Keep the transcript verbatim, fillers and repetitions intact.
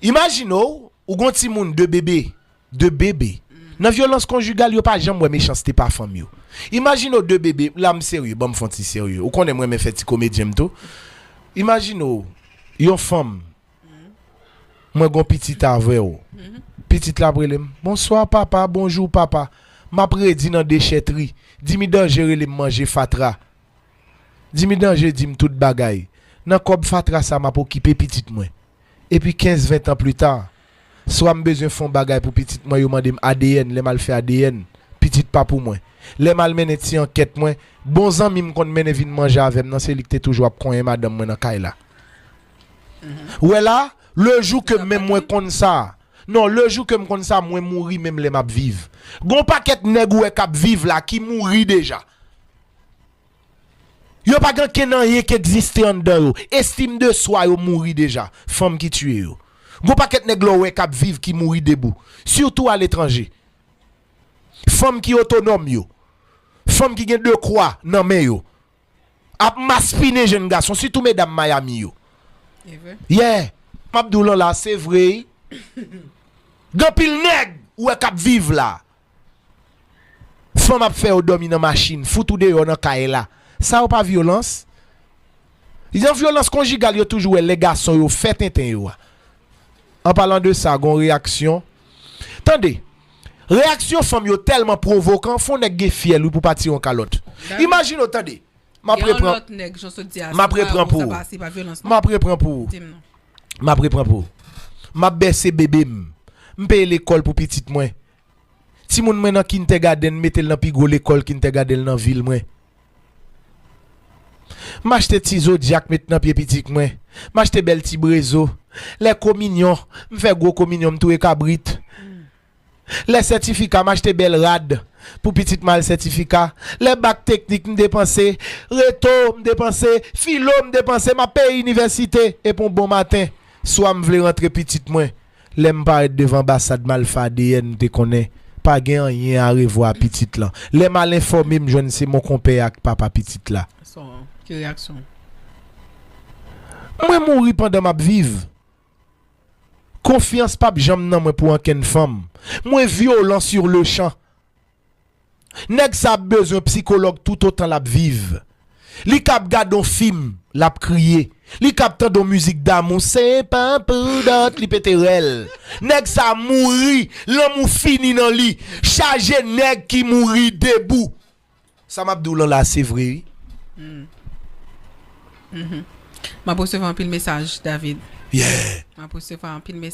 Imajine w, ou gon timoun de bebe, de bebe. Nan vyolans konjigal, yo pa janm wè mechanste pa fanm yo. Imajine w de bebe, la m serye, ban m fè yon ti serye. Ou konnen mwen renmen fè ti komedyen m tou. Imajine w, yon fanm, mwen gon pitit avè w. Pitit la ap rele m, "Bonswa papa, bonjou papa." M ap redi nan dechètri. Dimi Danje rele m manje fatra. Dimi Danje di m tout bagay. Nan kòb fatra sa, m ap okipe pitit mwen. Epi kenz, ven tan pli ta, swa m bezwen fè yon bagay pou pitit mwen, yo mande m A D N, lè m al fè A D N, pitit pa pou mwen. Lè m al mennen ti ankèt mwen, bon zanmi m konn mennen vin manje avè m nan, se li ki te toujou ap konyen madanm mwen nan kay la. Ou wè la, le jou ke menm mwen konn sa, non, le jou ke m konn sa, mwen mouri menm lè m ap viv. Gon pakèt nèg ou wè k ap viv la ki mouri deja. Yo pa gen ankenn anyen ki egziste anndan yo. Estim de swa yo mouri deja. Fanm ki tiye yo. Gon pakèt nèg lè w wè k ap viv ki mouri debou. Sitou aletranje. Fanm ki otonòm yo. Fanm ki gen dekwa nan men yo. Ap maspinen jenn gason, sitou medam Miami yo. E vre. Yeah. M ap di w lan la, se vre. Gen anpil nèg ou wè k ap viv la. Fanm ap fè yo dòmi nan machin, fout ou deyò nan kay la. Sa yo pa vyolans? Nan vyolans konjigal, yo toujou wè lè gason yo fè tenten yo a. An palan de sa, gon reyaksyon. Tande, reyaksyon fanm yo tèlman pwovokan, fò nèg gen fyèl wi pou pa tire yon kalòt. Imajine w, tande, m ap repran, m ap repran pou ou. M ap repran pou ou. M ap repran pou ou. M ap bèse bebe m. M peye lekòl pou pitit mwen. Timoun mwen nan kindergarten, m mete l nan pi gwo lekòl kindergarten nan vil mwen. M achte ti zodyak met nan pye pitit mwen. M achte bèl ti brezo. Lè kominyon, m fè gwo kominyon, m touye kabrit. Lè sètifika, m achte bèl rad pou pitit mwen al sètifika. Lè bak teknik, m depanse. Reto, m depanse. Filo, m depanse. M ap peye inivèsite. Epi yon bon maten, swa m vle rantre pitit mwen. Lè m parèt devan anbasad, m al fè A D N, m te konnen pa gen anyen arevwa pitit lan. Lè m al enfòme, m jwenn se mon konpè ak papa pitit la. Sa, ki reyaksyon? Mwen mouri pandan m ap viv. Konfyans p ap janm nan mwen pou ankenn fanm. Mwen vyolan sur le champ. Nèg sa ap bezwen psikològ toutotan l ap viv. Li ka ap gade yon fim, l ap kriye. Li ka ap tande yon mizik damou, se pa pou dòt, li pete rèl. Nèg sa mouri, lanmou fini nan li. Chaje nèg ki mouri debou. Sa m ap di w lan la, se vre, wi. M ap resevwa anpil mesaj, David. Yeah. M ap resevwa anpil mesaj.